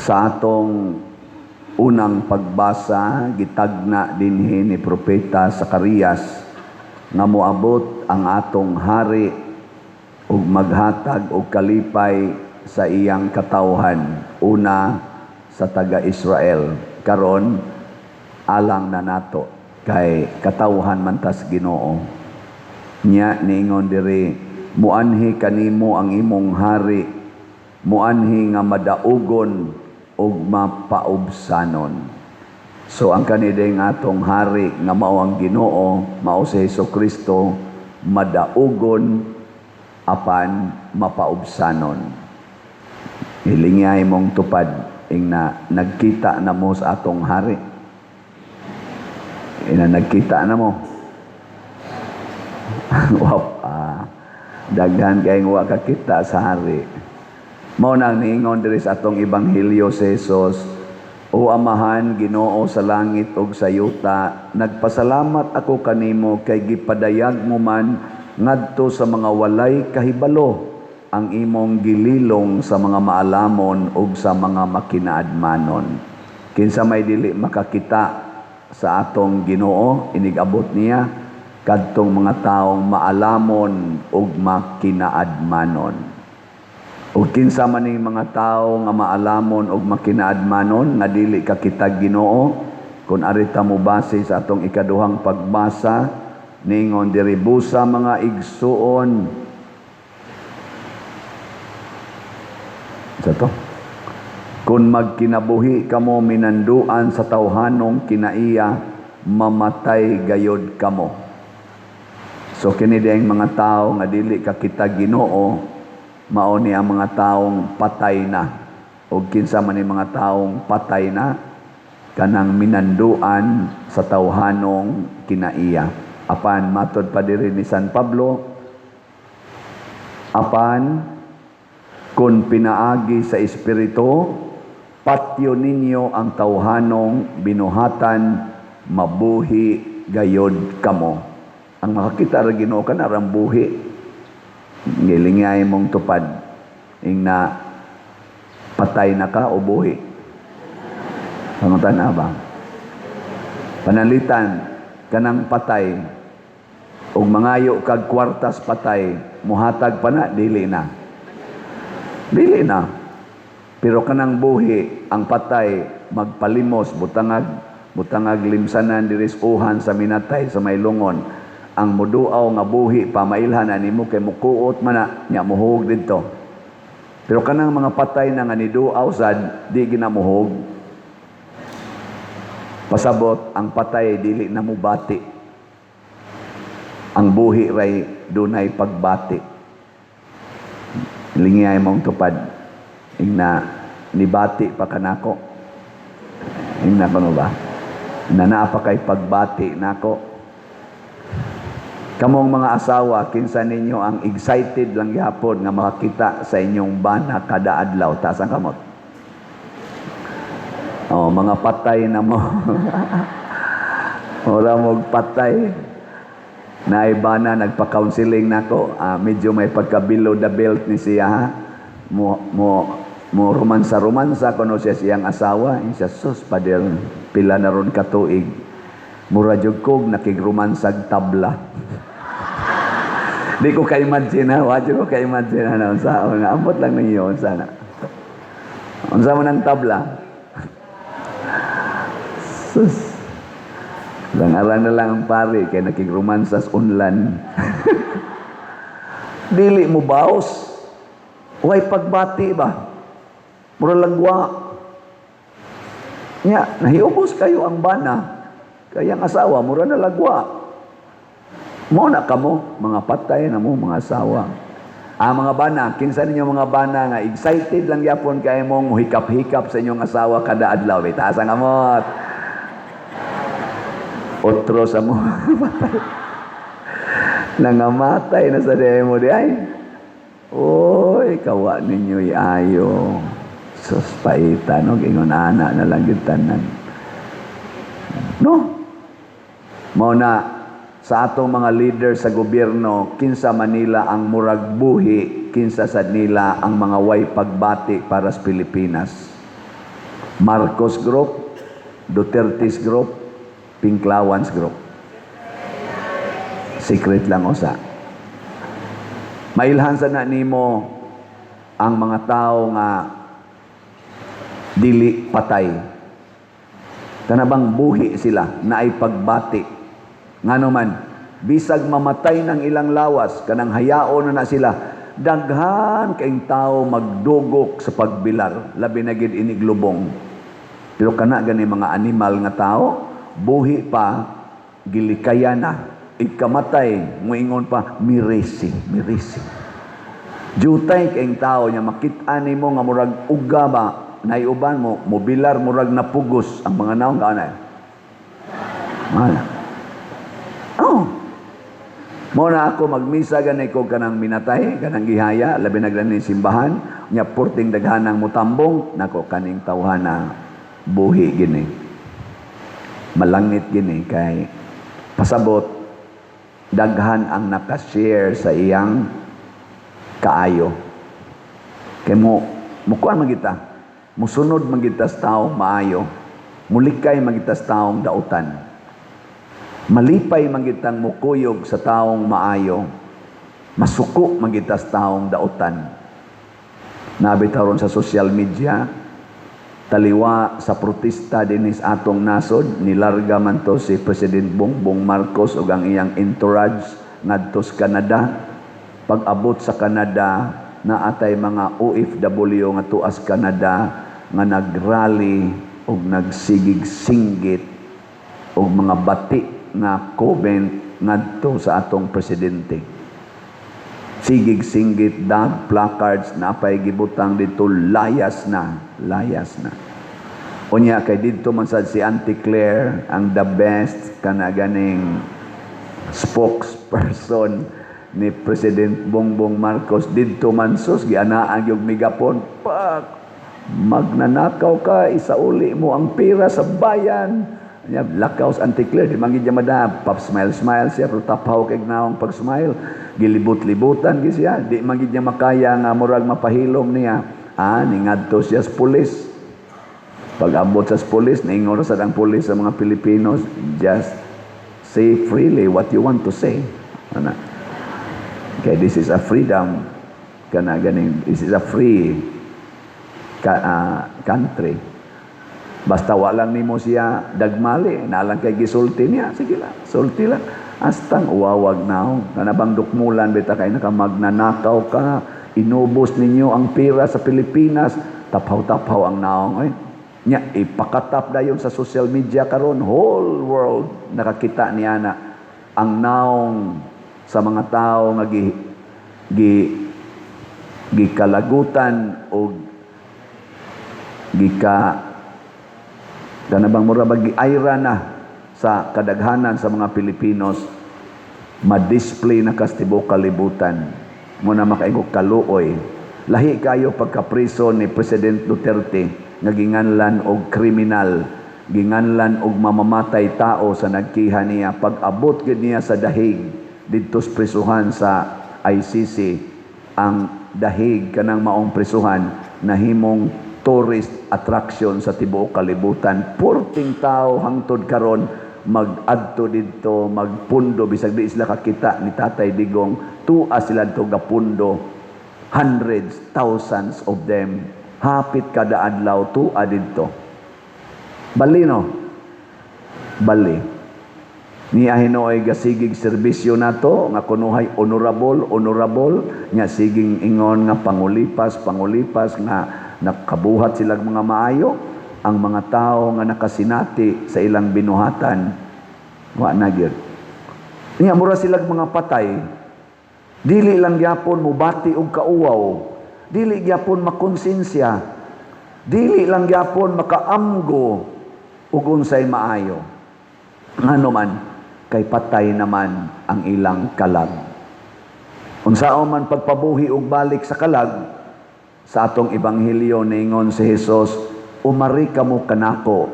Sa atong unang pagbasa, gitagna dinhi ni Propeta Zacarias nga moabot ang atong hari ug maghatag og kalipay sa iyang katawhan, una sa taga-Israel. Karon alang na nato kay katawhan man tas Ginoo. Nya niingon diri, "Muanhi kanimo ang imong hari, muanhi nga madaugon ug mapaubsanon." So ang kanideng atong hari nga mao ang Ginoo, mao si Hesus Kristo, madaugon apan mapaubsanon. Hilingay mong tupad ing na nagkita na mo sa atong hari. Ina nagkita na mo. Wow, daghan kay wa kakita sa hari. Mao nang niingon diri sa atong ebanghelyo si Jesus, "O Amahan, Ginoo sa langit ug sa yuta, nagpasalamat ako kanimo kay gipadayag mo man ngadto sa mga walay kahibalo ang imong gililong sa mga maalamon ug sa mga makinaadmanon." Kinsa may dili makakita sa atong Ginoo inigabot niya kadtong mga taong maalamon ug makinaadmanon? Ug kinsa man ning mga tawo nga maalamon ug makinaadmanon nga dili kakita Ginoo? Kung arita mo base sa atong ikaduhang pagbasa, ningon diri, "Busa, mga igsuon," sa to, "Kung magkinabuhi kamo minanduan sa tawhanong kinaiya, mamatay gayod kamo." So kini ang mga tao nga dili kakita Ginoo, mao ni ang mga taong patay na. O kinsa man ni mga taong patay na? Kanang minanduan sa tawhanong kinaiya. Apan matod pa diri ni San Pablo, "Apan kung pinaagi sa Espiritu patyo ninyo ang tawhanong binuhatan, mabuhi gayod kamo." Ang makakita ra Ginoo kana rang buhi. Gilingay mong tupad ing na patay na ka o buhi? Pangutan ba? Panalitan kanang patay ug mangayo kag kwartas patay, muhatag pa na? Dili na. Dili na. Pero kanang buhi, ang patay magpalimos, butangag butangag limsanan diri sa uhan sa minatay sa may lungon. Ang muduaw nga buhi pa, mailhan na nimo kay mukuot man na nya, muhug didto. Pero kanang mga patay na nga niduaw sad, di ginamuhog. Pasabot, ang patay dili na mubati. Ang buhi ray dunay pagbati. Lingiyay mong tupad ing na nibati pa kanako. Ing na kuno ba na naa pa kay pagbati nako? Kamong mga asawa, kinsa ninyo ang excited lang gyapon nga makakita sa inyong bana kada adlaw? Taas ang kamot. Oh, mga patay na mo. Mura mog patay. Naay bana nagpa-counseling nako, medyo may pagka-below the belt ni siya ha. Mo romansa-romansa kuno siya siyang asawa. Siya, "Sus, pader, pila na ron katuig. Mura jud kog nakigromansag tabla." Di ko ka-imagine ha, wa ko ka-imagine ha, na unsa nga ambot lang ninyo unsa na. Unsa man ang tabla? Sus. Langaran na lang ang pare kay nakigromansas unlan. Dili mo baos. Way pagbati ba? Mura lagwa. Nya, nahiubos kayo ang bana. Kaya ang asawa, mura na lagwa. Mo na kamo, mga patay na mo, mga asawa. Ah, mga bana, kinsa ninyo mga bana nga excited lang yapon kay mong hikap-hikap sa inyong asawa kada adlaw? Itaas ang kamot. Otro sa mo. Nangamatay na sa demo di ay. Oy, kawa ninyo ayo. Sus, paita no, ingon ana na lang gyud tanan. No? Mao na sa atong mga leader sa gobyerno, kinsa Manila ang murag buhi, kinsa sa nila ang mga way pagbati para sa Pilipinas? Marcos Group, Duterte's Group, Pinklawans Group. Secret lang usa. Mailhan sa na nimo ang mga tao nga dili patay. Kanabang buhi sila na ay pagbati. Ngano man, bisag mamatay ng ilang lawas, kanang hayaon na na sila, daghan kayong tao magdugok sa pagbilar, labi na gid iniglubong. Pero kana gani mga animal nga tao, buhi pa, gilikaya na, ikamatay, muingon pa, mirisi, mirisi. Jutay kayong tao niya makita nimo nga murag uga ba, naiuban mo, mobilar murag napugos ang mga naong kaanay. Mana. Oh. Mo na ako magmisa gani ko kanang minatay, kanang gihaya, labi na gani simbahan, nya purting daghanang mutambong, nako, kaning tawhana buhi gini. Malangit gini kay pasabot daghan ang nakashare sa iyang kaayo. Kay mo mukuan man kita, musunod man kita sa taong maayo, mulikay man kita sa taong dautan. Malipay man kitang mukuyog sa taong maayo, masuko man kita sa taong dautan. Nabitaw ron sa social media, taliwa sa protesta dinis atong nasod, nilarga man to si President Bongbong Marcos ug ang iyang entourage ngadto sa Canada. Pag-abot sa Canada, naatay mga OFW nga tuas Canada nga nagrally og nagsigig singgit og mga bati nga comment ngadto sa atong presidente. Sigig singgit, dag placards na apay gibutang dito, "Layas na, layas na." Unya kay didto man sad si Auntie Claire, ang the best kana ganing spokesperson ni President Bongbong Marcos, didto man sus gianaan yung megapon, "Pak, magnanakaw ka, isauli mo ang pera sa bayan." Nya lakaw sa Auntie Claire, di man gid niya madahab, pap smile smile siya pero tapaw kay naong pag smile, gilibot-libutan gyud siya, di man gid niya makaya nga murag mapahilom niya. Ah, ningadto siya sa pulis. Pag abot sa pulis, niingon sa ang pulis sa mga Pilipinos, "Just say freely what you want to say." Ana. Okay, this is a freedom kana ganing, this is a free country. Basta wa lang nimo siya dagmali, na lang kay gisulti niya, sige lang, sulti lang. Astang uwawag naong, kana bang dukmulan bita kay naka magnanakaw ka, inubos ninyo ang pera sa Pilipinas, taphaw-taphaw ang naong. Ay, nya ipakatap dayon sa social media karon, whole world nakakita niya na ang naong sa mga tao nga gi, gi gikalagutan o gika kana bang mura ba giayra na sa kadaghanan sa mga Pilipinos, ma-display na kas tibuok kalibutan mo na makaingo kaluoy. Lahi kayo pagkapriso ni President Duterte nga ginganlan og kriminal, ginganlan og mamamatay tao sa nagkiha niya. Pag abot gid niya sa Dahig didto sa prisuhan sa ICC, ang Dahig kanang maong prisuhan nahimong tourist attraction sa tibuok kalibutan. Purting tao hangtod karon mag-adto didto, magpundo, bisag di sila kakita ni Tatay Digong, tua sila dito gapundo, hundreds, thousands of them, hapit kada adlaw tua didto. Bali no? Bali. Niya hinuoy gasigig serbisyo nato nga kunuhay honorable, honorable, nya siging ingon nga pangulipas, pangulipas nga nakabuhat sila mga maayo, ang mga tao nga nakasinati sa ilang binuhatan wa na gyud. Nya mura silag mga patay, dili lang gyapon mubati og kauwaw, dili gyapon makonsensya, dili lang gyapon makaamgo ug unsay maayo. Ngano man, kay patay naman ang ilang kalag. Unsaon man pagpabuhi og balik sa kalag? Sa atong ebanghelyo niingon si Jesus, "Umari kamo kanako,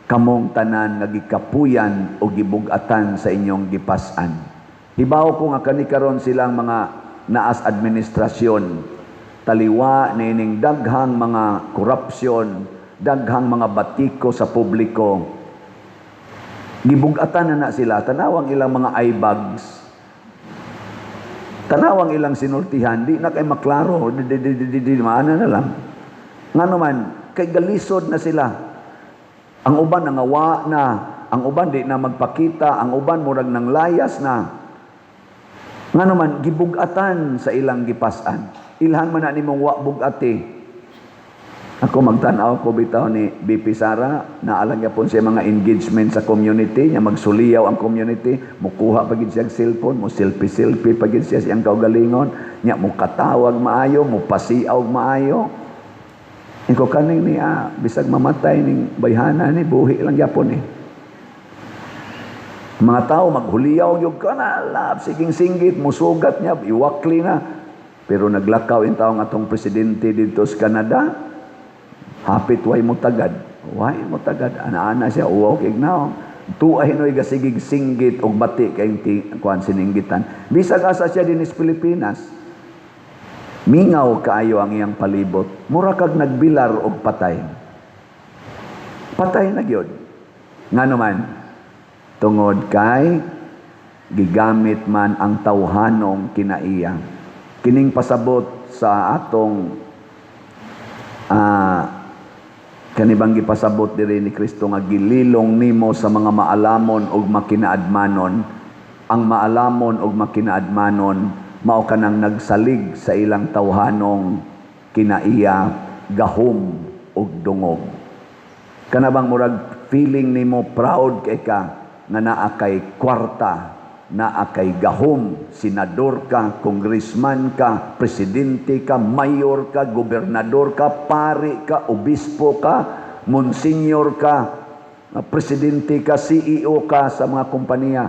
kamong tanan nga gikapuyan o gibugatan sa inyong gipas-an." Hibaw ko nga kani karon silang mga naas administrasyon, taliwa niining daghang mga korupsyon. Daghang mga batiko sa publiko. Gibugatan na na sila. Tanawang ilang mga eye bags. Tanawang ilang sinultihan, di na kay maklaro, di, di, di, di, di, di, maana na lang. Nga naman, kay galisod na sila. Ang uban nangawa na, ang uban di na magpakita, ang uban murag nang layas na. Nga naman, gibugatan sa ilang gipasan. Ilhan man na nimong wa bugati. Ako magtan-aw ko bitaw ni BP Sara, naalang yapon siya mga engagement sa community, nya magsuliyaw ang community, mukuha pa gid siya og cellphone, mo selfie-selfie pa gid siya siyang kaugalingon, nya mo katawag maayo, mo pasiaw maayo. Inko kaning niya, bisag mamatay ning bayhana ni, buhi lang gyapon eh. Mga tao maghuliyaw gyud ka na, lab, siging singgit, musugat niya, iwakli na. Pero naglakaw in taong atong presidente dito sa Canada, hapit way mo tagad. Way mo tagad. Ana-ana siya, uwaw kig naong. Tuwa hinoy gasigig singgit og bati kay kuan sininggitan. Bisag asa siya dinhi sa Pilipinas, mingaw kaayo ang iyang palibot. Mura kag nagbilar og patay. Patay na gyud. Ngano man, tungod kay gigamit man ang tawhanong kinaiya. Kining pasabot sa atong kanibang gipasabot diri ni Kristo nga gililong nimo sa mga maalamon ug makinaadmanon. Ang maalamon ug makinaadmanon mao kanang nagsalig sa ilang tawhanong kinaiya, gahom ug dungog. Kana bang murag feeling nimo proud kay ka nga naa kay kwarta, naa kay gahom, senador ka, congressman ka, presidente ka, mayor ka, gobernador ka, pari ka, obispo ka, monsenyor ka, presidente ka, CEO ka sa mga kompanya.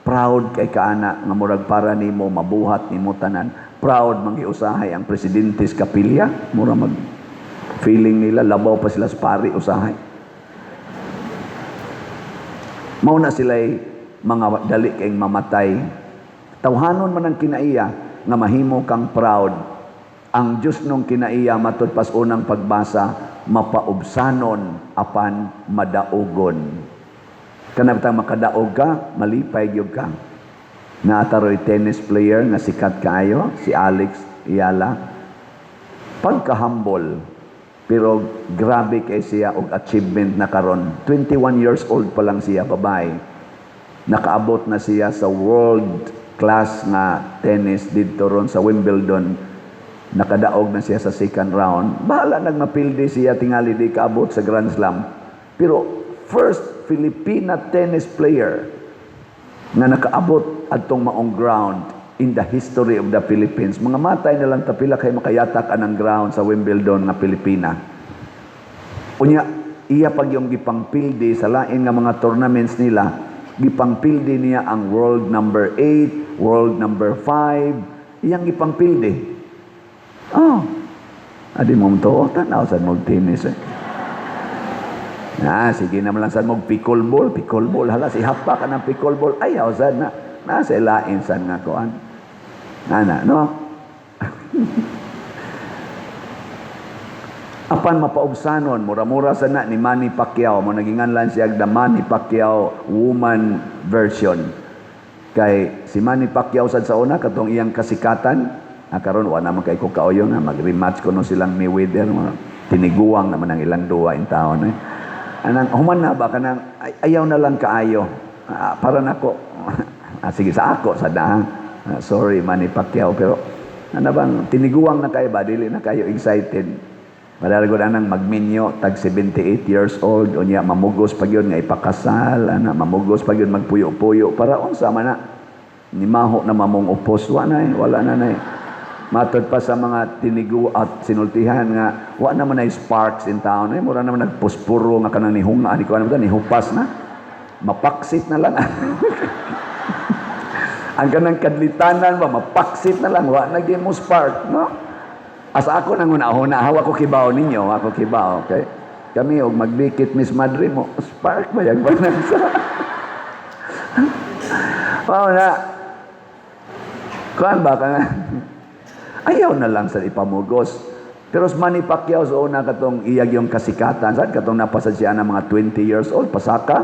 Proud kay ka ana nga murag para nimo mabuhat nimo tanan. Proud mangiusahay ang presidente sa kapilya, mura mag feeling nila labaw pa sila sa pari usahay. Mao na sila'y mga dali kayong mamatay. Tawhanon man ang kinaiya nga mahimo kang proud. Ang Diyos nung kinaiya matud pas unang pagbasa, mapaubsanon apan madaugon. Kana bitang makadaog ka, malipay gyud ka. Naataroy tennis player nga sikat kaayo, si Alex Eala. Pagka-humble, pero grabe kay siya og achievement na karon. 21 years old pa lang siya, babae. Nakaabot na siya sa world class nga tennis didto ron sa Wimbledon. Nakadaog na siya sa second round. Bahala nagmapildi siya, tingali di kaabot sa Grand Slam. Pero first Filipina tennis player nga nakaabot adtong maong ground in the history of the Philippines. Mga matay na lang tapila kay makayatak anang ground sa Wimbledon nga Pilipina. Unya, iya pag yung gipangpildi sa lain nga mga tournaments nila, gipangpildi niya ang world number 8, world number 5, iyang gipangpildi. Oh, adi mo to, tanaw sa mo tennis eh. Na, sige naman lang sa mo pickleball, pickleball, hala si hapa ka ng pickleball, ayaw sad na. Nasa lain sad nga kuan. Ana, no? Apan mapaubsanon, mura-mura sa na ni Manny Pacquiao, mo naginganlan siya the Manny Pacquiao woman version. Kay si Manny Pacquiao sad sa una katong iyang kasikatan, karon wa naman kay ko kaoyo na mag-rematch kuno silang Mayweather, mga tiniguang naman ang ilang duwa in taon eh. Anang human na ba kanang ayaw na lang kaayo. Para nako. Sige sa ako sa da. Sorry Manny Pacquiao, pero ano bang tiniguang na kayo ba, dili na kayo excited. Madara anang magminyo tag 78 years old unya mamugos pa gyud nga ipakasal ana, mamugos pa gyud magpuyo-puyo para unsa man na nimaho na mamong upos, wa na eh, wala na na eh. Matod pa sa mga tinigu at sinultihan nga wa naman na sparks in town eh, mura naman nagpuspuro nga kanang nihunga ani ko ano ni hupas na, mapaksit na lang. Ang kanang kadlitanan ba, mapaksit na lang, wa na gyud mo spark, no? Asa ako nang una-una, hawa ko kibaw ninyo, ako kibaw, okay? Kami og magdikit Miss Madre mo, spark ba yag ba sa? Mao na. Kuan ba ka nga? Ayaw na lang sa ipamugos. Pero si Manny Pacquiao sa una, katong iyag yung kasikatan, sad katong napasad siya ng mga 20 years old, pasaka,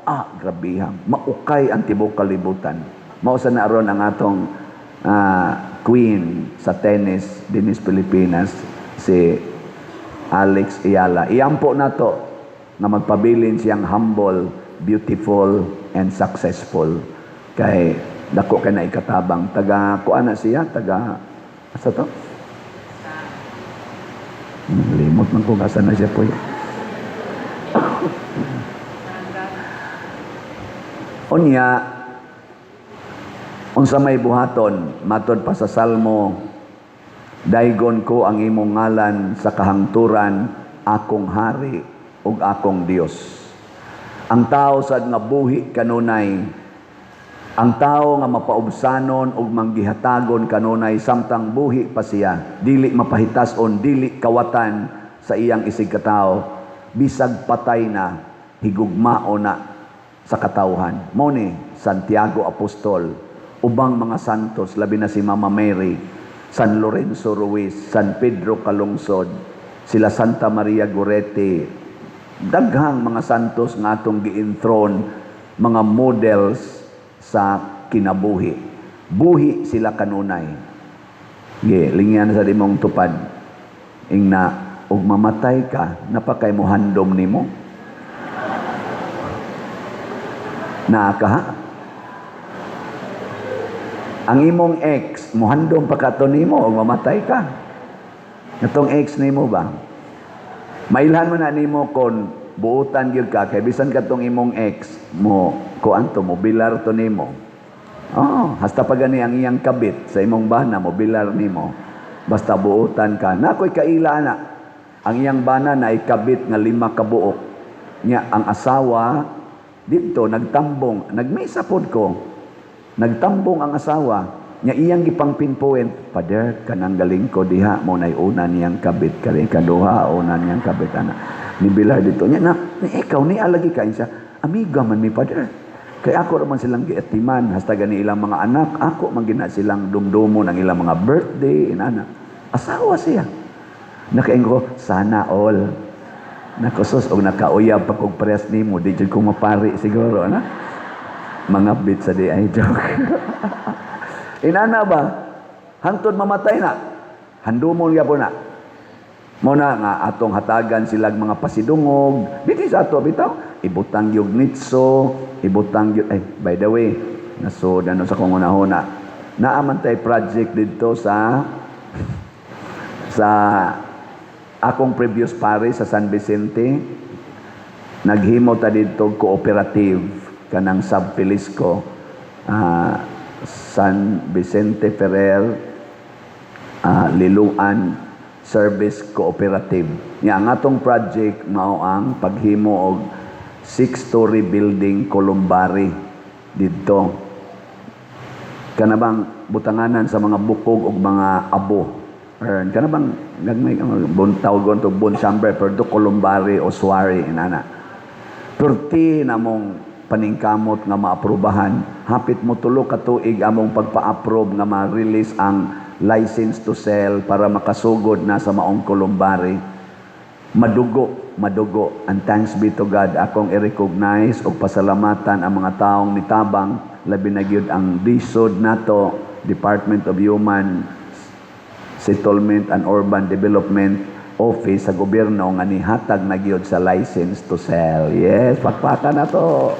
ah, grabihan. Maukay ang tibok kalibutan. Mao sa na aron ang atong queen sa tennis dinis Pilipinas, si Alex Eala. Iampo nato nga magpabilin siyang humble, beautiful, and successful. Kay dako kay na ikatabang. Taga kuan na siya, taga asa to? Limot man ko asa na siya po. Unya, unsa may buhaton, matod pa sa Salmo, "Daygon ko ang imong ngalan sa kahangturan, akong hari ug akong Dios." Ang tao sad nga buhi kanunay, ang tao nga mapaubsanon ug manggihatagon kanunay samtang buhi pa siya, dili mapahitason, dili kawatan sa iyang isig katao, bisag patay na, higugmao na sa katawhan. Mao ni Santiago Apostol, ubang mga santos, labi na si Mama Mary, San Lorenzo Ruiz, San Pedro Calungsod, sila Santa Maria Goretti, daghang mga santos nga atong gi-enthrone, mga models sa kinabuhi. Buhi sila kanunay. Ge, lingyan sa imong tupad. Ingna, ug mamatay ka, napakay mo handom nimo. Naa ka ha? Ang imong ex, muhandom pa ka to nimo ug mamatay ka. Katong ex nimo ba? Mailhan man na nimo kon buutan gyud ka kay bisan katong imong ex mo kuan to, mo bilar to nimo. Oh, hasta pa gani ang iyang kabit sa imong bana mo bilar nimo. Basta buutan ka. Na ako'y kaila na. Ang iyang bana na ikabit nga lima ka buok. Nya ang asawa didto nagtambong, nagmisa pod ko. Nagtambong ang asawa, nya iyang gipang pinpoint, "Father, kanang galing ko diha mo nay una niyang kabit, kani kaduha una niyang kabit ana." Ni bilar dito nya na, ni ikaw ni alagi ka siya. "Amiga man mi, Father. Kay ako raman silang giatiman, hasta gani ilang mga anak, ako man gina silang dumdumo ng ilang mga birthday, inana." Asawa siya. Nakaingon ko, "Sana all." Nakusos og nakauyab pa kog parehas nimo, di jud ko mapari siguro na. Mga bit sa di ay joke. Inana ba? Hantod mamatay na. Handumon gyapon na. Mo na nga atong hatagan silag mga pasidungog. Dito sa ato bitaw, ibutang yung nitso, ibutang gyud. Ay, by the way, nasod ano sa kong unahuna. Naa man tay project didto sa akong previous parish sa San Vicente. Naghimo ta didto cooperative kanang Sub Felisco, San Vicente Ferrer Liloan Service Cooperative. Nya ang atong project mao ang paghimo og six-story building columbary didto. Kana bang butanganan sa mga bukog og mga abo. Or kana bang gagmay bon tawgon to bone chamber, pero do columbary o ossuary inana. Perti namong paningkamot nga maaprubahan. Hapit mo 3 ka tuig among pagpa-approve nga ma-release ang license to sell para makasugod na sa maong columbary. Madugo, madugo. And thanks be to God, akong i-recognize o pasalamatan ang mga taong nitabang, labi na gyud ang DHSUD nato, Department of Human Settlement and Urban Development Office sa gobyerno nga nihatag na gyud sa license to sell. Yes, pakpakan na to.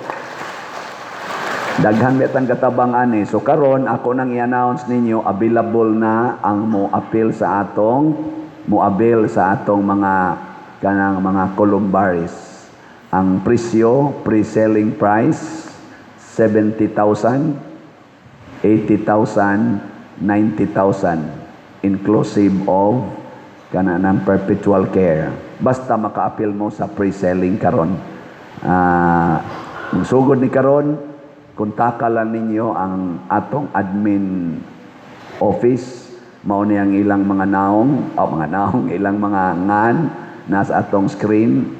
Daghan bitang katabang ani. So karon ako nang i-announce ninyo, available na ang mo appeal sa atong mo avail sa atong mga kanang mga columbaries. Ang presyo, pre-selling price 70,000, 80,000, 90,000 inclusive of kana ng perpetual care. Basta maka-appeal mo sa pre-selling karon. Sugod ni karon, kontaka lang ninyo ang atong admin office. Mao ni ang ilang mga naong, o mga naong, ilang mga ngan nasa atong screen.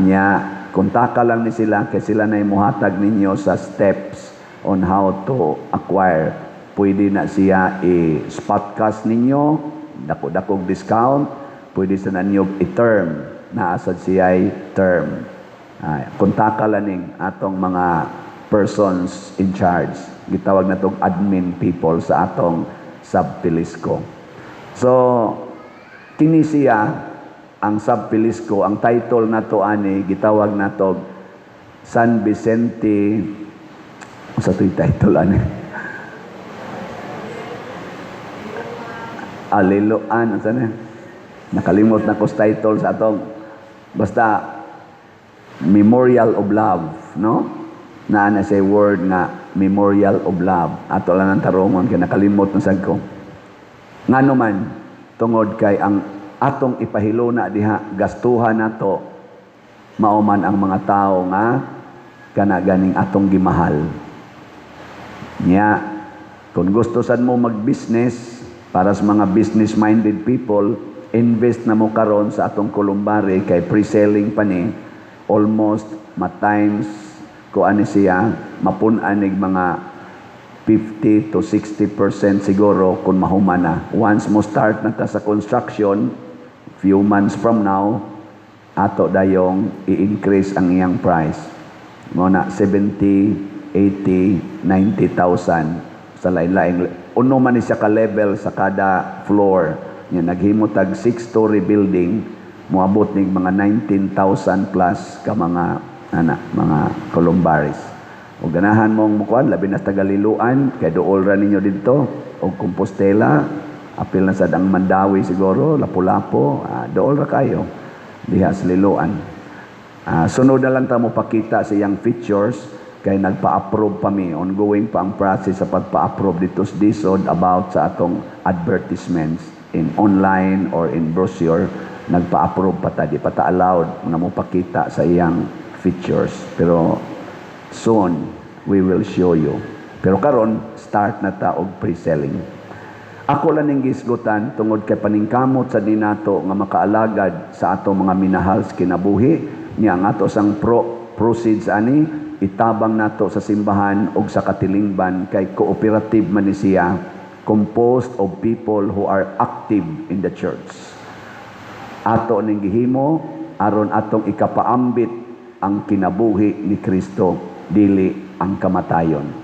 Nya, kontaka lang ni sila kay sila na muhatag ninyo sa steps on how to acquire. Pwede na siya i-spot cash ninyo. Dako-dakog discount, pwede sa ninyo i-term. Naa sad siya'y term. Ay, kontaka lang ning atong mga persons in charge. Gitawag na tong admin people sa atong Sub-Pilisco. So, kini siya, ang Sub-Pilisco, ang title nato ani, gitawag nato San Vicente, sa ito'y title ani? Aliloan, ano na? Nakalimot na ko sa title sa atong, basta, Memorial of Love, no? Naa na say word nga Memorial of Love. Ato lang ang tarungon kay nakalimot na sad ko. Ngano man, tungod kay ang atong ipahiluna diha, gastuhan nato mao man ang mga tao nga kana ganing atong gimahal. Nya, kung gusto sad mo mag-business, para sa mga business-minded people, invest na mo karon sa atong columbary kay pre-selling pa ni, almost ma-times ko ani siya, mapun-an nig mga 50 to 60% siguro kung mahuman na. Once mo start na ta sa construction, few months from now, ato dayong i-increase ang iyang price. Mo na 70, 80, 90,000 sa lain-laing uno man ni siya ka level sa kada floor. Nya naghimo tag 6-story building, moabot ning mga 19,000 plus ka mga ana, mga columbaries. O ganahan mong mukuan, labi na sa taga Liloan, kay duol ra ninyo didto, og Compostela, apil na sad ang Mandaue siguro, Lapu-Lapu, duol ra kayo diha sa Liloan. Sunod na lang ta mo pakita sa iyang features kay nagpa-approve pa mi, ongoing pa ang process sa pagpa-approve dito sa DHSUD about sa atong advertisements in online or in brochure. Nagpa-approve pa ta, di pa ta allowed nga mo pakita sa iyang features, pero soon we will show you. Pero karon start na ta og pre-selling. Ako lang ning gisgutan tungod kay paningkamot sa ninato nga makaalagad sa ato mga minahal sa kinabuhi niya, ang ato sang proceeds ani itabang nato sa simbahan ug sa katilingban kay cooperative man ni siya, composed of people who are active in the church. Ato ning gihimo aron atong ikapaambit ang kinabuhi ni Kristo, dili ang kamatayon.